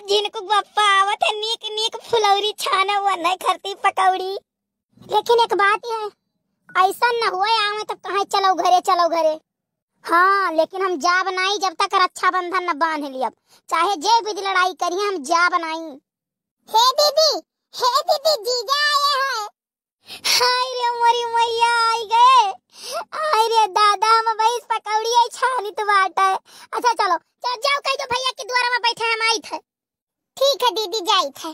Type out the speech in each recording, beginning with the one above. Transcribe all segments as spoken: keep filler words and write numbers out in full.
झिनकू बप्पा आवत है, नीक नीक फुलौरी छाने, वो नहीं खरती पकौड़ी। लेकिन एक बात है, ऐसा न हुए आवे तब कहे चलो घरे, चलो घरे। हाँ, लेकिन हम जाब नाई जब तक रक्षाबंधन न बांध लियब, चाहे जे विधि लड़ाई करिए, हम जाब नाई। हे दीदी, हे दीदी, जीजा आए हैं। हाय रे मोरी मैया, आई गए। हाय रे दादा, हम भैंस पकौड़ी आई छानी तो बाटे। अच्छा चलो, चल जाओ, कह दो भैया कि द्वारा में बैठे हम आई थे। ठीक है दीदी, जाई थे।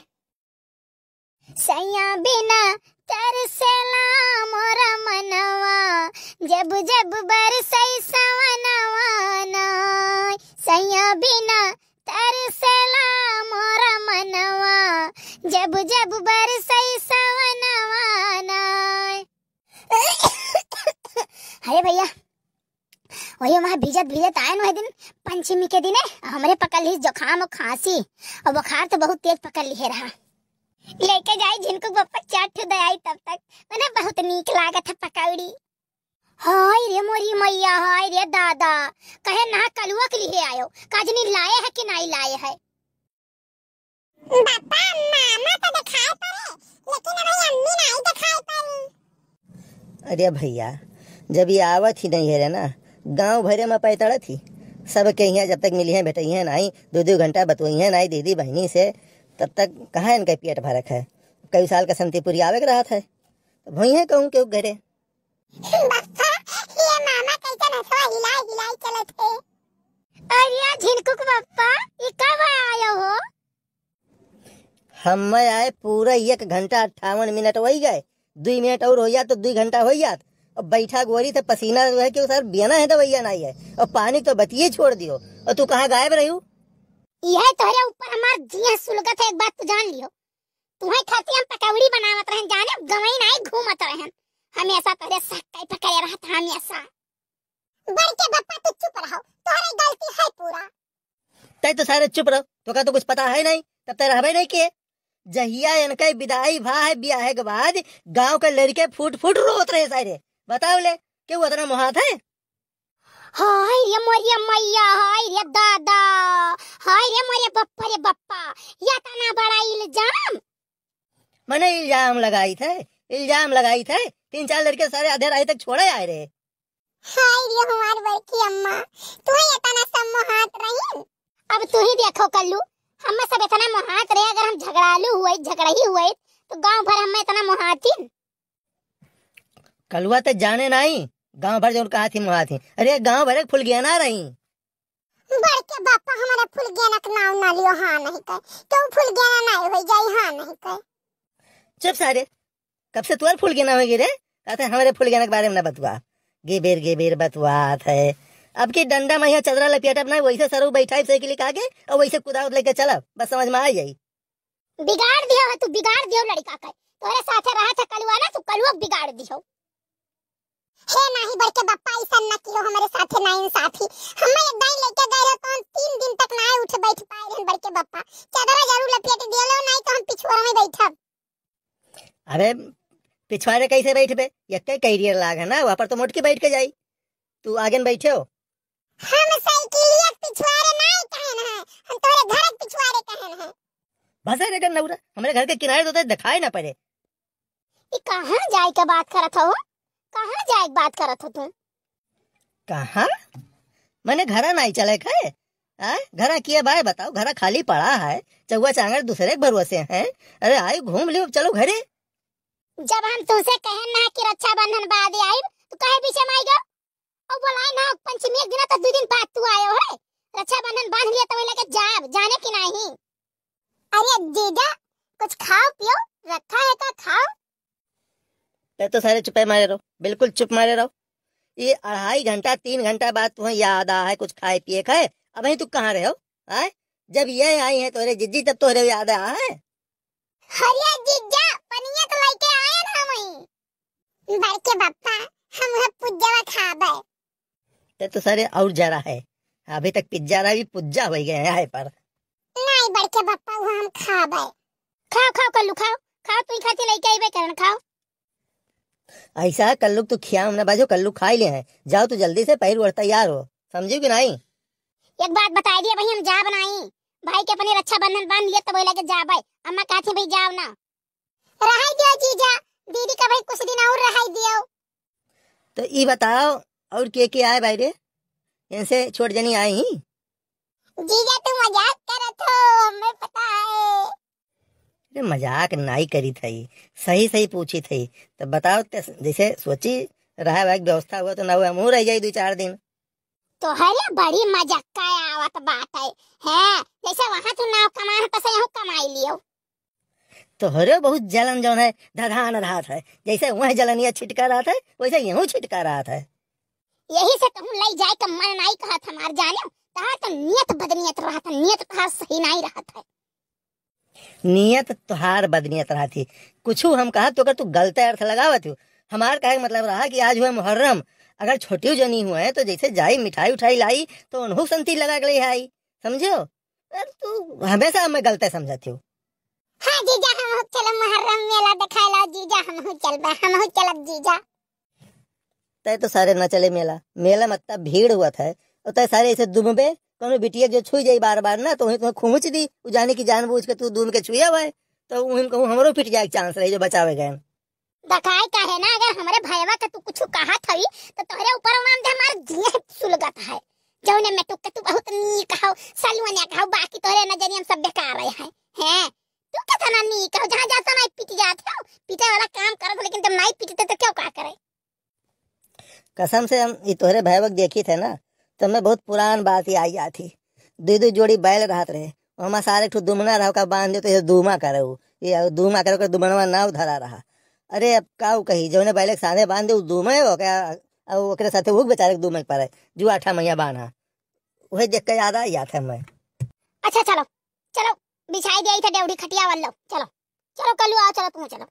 सैया बिना तरसेला मोरा मनवा, जब जब बरसै सवनवा ना। सैया बिना तरसेला मोरा मनवा, जब जब बरसै सवनवा ना। अरे भैया, वही वहाँ भीजत भीजत आए न वही दिन पंचमी के दिने, हमरे पकड़ ली जुकाम और खांसी और बुखार तो बहुत तेज पकड़ लिए रहा। लेके जाई झिनकू बप्पा चार ठो दयाई तब तक, मने बहुत नीक लागत है पकौड़ी। हाय रे मोरी मैया, हाय रे दादा, कहे ना कलुआ के लिए आयो, काजनी लाए है कि नहीं लाए है। बप्पा, मामा तो दिखाई पड़े, लेकिन अभी अम्मी नहीं दिखाई पड़ी। अरे भैया, जब ये आवत ही नहीं है रे ना, गाँव भरे में पैतड़त ही, सबके यहाँ जब तक मिली है भेटई है नहीं, दो दो घंटा बतुई है नहीं दीदी बहनी से, तब तक कहाँ इनका पेट भरक है। कई साल का संतीपुरी आवे के रहत है, तो भई है कहूँ के घरे। बप्पा, ये मामा कैसे नसवा हिलाई हिलाई चलत है? अरे झिनकुक बप्पा, ये कब आयो हो? हम आए पूरा एक घंटा अट्ठावन मिनट वही गए, दुई मिनट और हो जात तो दुई घंटा हो जात। अब बैठा गोरी थे पसीना जो है कि सर बियाना है दवैया नहीं है, और पानी तो बतिये छोड़ दियो। और तू कहाँ गायब रही हूँ? यह तोहरे ऊपर हमार जिया सुलगत है, एक बात तू जान लियो। तुम्हें खातिर हम पकौड़ी बनावत रहन, जाने गवई नाई घूमत रहन, हमेशा तोहरे सक्कई पकड़े रहत हमेशा। बड़के बप्पा तू चुप रहो, तोहरे गलती है पूरा। तै तो सारे चुप रहो, तो का तो कुछ पता है नहीं, तब तै रहबे नहीं किए। जहिया इनके विदाई भा है बियाहे के बाद गांव के लड़के फूट फूट रोत रहे सारे। बताओ ले, क्यों उतना मोहात है? हाय रे मोरिया मैया, हाय रे दादा, हाय रे मोरे बप्पा रे बप्पा, ये इतना बड़ा इल्जाम। मने इल्जाम लगाई थे, इल्जाम लगाई थे। तीन चार लड़के सारे आधे राह तक छोड़े आए रहे। हाय रे हमार बड़की अम्मा, तू ही इतना सब मोहात रहीन। अब तू ही देखो कल्लू, हम सब इतना मोहात रहे, अगर हम झगड़ालू हुए, झगड़ही हुए, तो गांव भर हम इतना मोहातीन। कलुआ ते जाने नाई, गांव भर जौन कहा थी मोहात ही। अरे गांव भर एक फुलगेना रही। बड़के बापा हमारे फुलगेना के नाव ना लियो, हाँ नहीं कहे। क्यों फुलगेना नहीं हो जाई, हाँ नहीं कहे। चुप सारे, कब से तुअर फुलगेना होगी रे? कहते हमारे फुलगेना के बारे में ना बतुआ। गेबेर गेबेर बतुआत है। अब की डंडा में यहाँ चदरा लपेटब ना, वैसे सरऊ बैठाई साइकिल के आगे और वैसे कुदावत लेके चलब, बस समझ में आ जाई। बिगाड़ दियो है तू, बिगाड़ दियो लड़का के। तोहरे साथे रहा था कलुआ ना, तू कलुआ के बिगाड़ दियो। हे नाही बड़के बप्पा, ऐसा न कियो हमरे साथे नाइंसाफी। हमें एक दाई लेके गए रहो तो हम तीन दिन तक ना उठ बैठ पाए रहन बड़के बप्पा। चादरा जरूर लपेट दियो लो, नहीं तो हम पिछुआरा में बैठब। अबे पिछुआरे कैसे बैठबे? यक्के कैरियर लाग है ना, वहाँ पर तो मोटकी बैठ के जाई। तू आगे में बैठे हो। हम साइकिलिया के पिछुआरे नाई कहन है, हम तोहरे घर के पिछुआरे कहन है। बस रे गन्नौरा, हमरे घर के किनारे तो तै दिखाई ना पड़े। ई कहाँ जाए के बात करत हो? कहाँ जाए के बात करत हो तू? कहाँ? मने घरा नाई चले के है? आ? घरा किए बाय बताओ, घरा खाली पड़ा है, चौवा चांगर दूसरे के भरोसे हैं। अरे आई घूम लियो, चलो घरे। जब हम तुमसे कहन ना कि रक्षाबंधन बाद आइब, तो काहे पीछे में आई गयो? और बोलाए ना, पंचमी एक दिन तो दो दिन बाद तू आयो है। रक्षाबंधन बांध लिया तो वही लगे जाब, जाने की नहीं। अरे जीजा, कुछ खाओ पियो, रखा है का खाओ? ते तो सारे चुपे मारे रहो, बिल्कुल चुप मारे रहो। ये अढ़ाई घंटा, तीन घंटा बाद तुम्हें याद आ है कुछ खाए पिए खाए, अब तू कहाँ रहे हो? आए, जब ये आई है तोरे जिज्जी तब तोरे याद आ है। अरे जीजा, पनिया तो लेके आए ना वहीं। बड़के बप्पा, हम है पुज्जवा खाबे। ते तो सारे और जरा है, अभी तक पिज्जा रहा, अभी पुज्जा हो गए हैं आए पर। नहीं बड़के बप्पा, वो हम खाबे। खाओ, खाओ कल्लू, खाओ, खाओ, तू ही खाती लेके आईबे करन, खाओ। ऐसा कल्लू तू खियाम ना बाजो, कल्लू खाई ले हैं। जाओ तू जल्दी से, पैर ओढ़ तैयार हो, समझियो कि नहीं? एक बात बताई दिया भाई, हम जाब नाई, भाई के अपने रक्षाबंधन बांध लिया, तब वही लगे जाबे। अम्मा कहती, "भाई जाओ ना।" रहाई दियो जीजा, दीदी का भाई कुछ दिन और रहाई दियो। तो ई बताओ, और के के आए भाई रे? इनसे छोट जनी आई ही? जीजा, तू मजाक करत हो, हमें पता है। अरे, मजाक नाई करी थई, सही सही पूछी थई। तो बताओ, ते जैसे सोची रहे भाई, व्यवस्था हुआ तो ना हुआ, हमहू रह जाई दो चार दिन। तोहरे बड़ी मजाक का आवत बात है, हैं? जैसे वहाँ तू नाव कमाए हो, तैसे यहूँ कमाई लियो। तोहरे बहुत जलन जौन है, धधान रहत है। जैसे वह जलनिया छिटका रहत है, वैसे यहूँ छिटका रहत है। यही से कहूँ लई जाए के मन नाई कहत हमार जाने, तहार तो नियत बदनियत रहत है, नियत तहार सही नाई रहत है। नियत तोहार बदनियत रहत ही, कुछ हम कहत तो कर तू गलत अर्थ लगावत हो। हमार कहे के मतलब रहा कि आज हुआ मुहर्रम, अगर छोटी जनी हुए तो जैसे जाई मिठाई उठाई लाई तो उन्हों संती लगा के ले आई, समझो? अरे तू हमेशा हमें गलते समझत हो। हाँ जीजा, हम चलब मुहर्रम मेला देखाए ला जीजा, हम चलबे, हम चलब जीजा। तय तो सारे न चले मेला, मेला में इतना भीड़ हुआ था, और तय सारे ऐसे दुमबे, कोनो बिटिया जो छुई जाई बार बार ना, तो वहीं तुम्हें खुमुच दी, उ जाने की जानबूझ के तू दुम के छुया हुआ है, तो वहीं कहूँ हमरो पिट जाए चांस रही जो बचावे गए। देखाई काहे ना, अगर हमरे भयवा के तू कुछ कहा थई, तो तोहरे ऊपर मान दे हमार जिए सुलगत है। जौने में टुक के तू बहुत नीक हो, सलुने कहो, बाकी तोहरे नजरिया में सब बेकार है। हैं? तू कितना नीक हो, जहाँ जाता नहीं पिट जाते हो, पीटे वाला काम करत हो, लेकिन जब नहीं पीटते तो क्यों का करे? कसम से हम ई तोहरे भैया के देखी थे ना, तो मैं बहुत पुरान बात ही आई जात थी। दो दो जोड़ी बैल रहत रहे, हमार सारे एक ठो दुमना रहा, ओका बांध दे तो ये दूमा करे उ, ये दूमा करे, ओकर दुमनवा नाव धरा रहा। अरे अब का उ कही, जौने बैल के साथे बांध दे उ दूमे हो गया, और ओकरे साथे उ बेचारे के दूमे पर है, जो आठा मैया बांधा। वही देख के याद आई जात है मैं। अच्छा चलो, चलो बिछाई दे थे डेवढ़ी खटिया वालो, चलो, चलो कलू आओ, चलो तू चलो।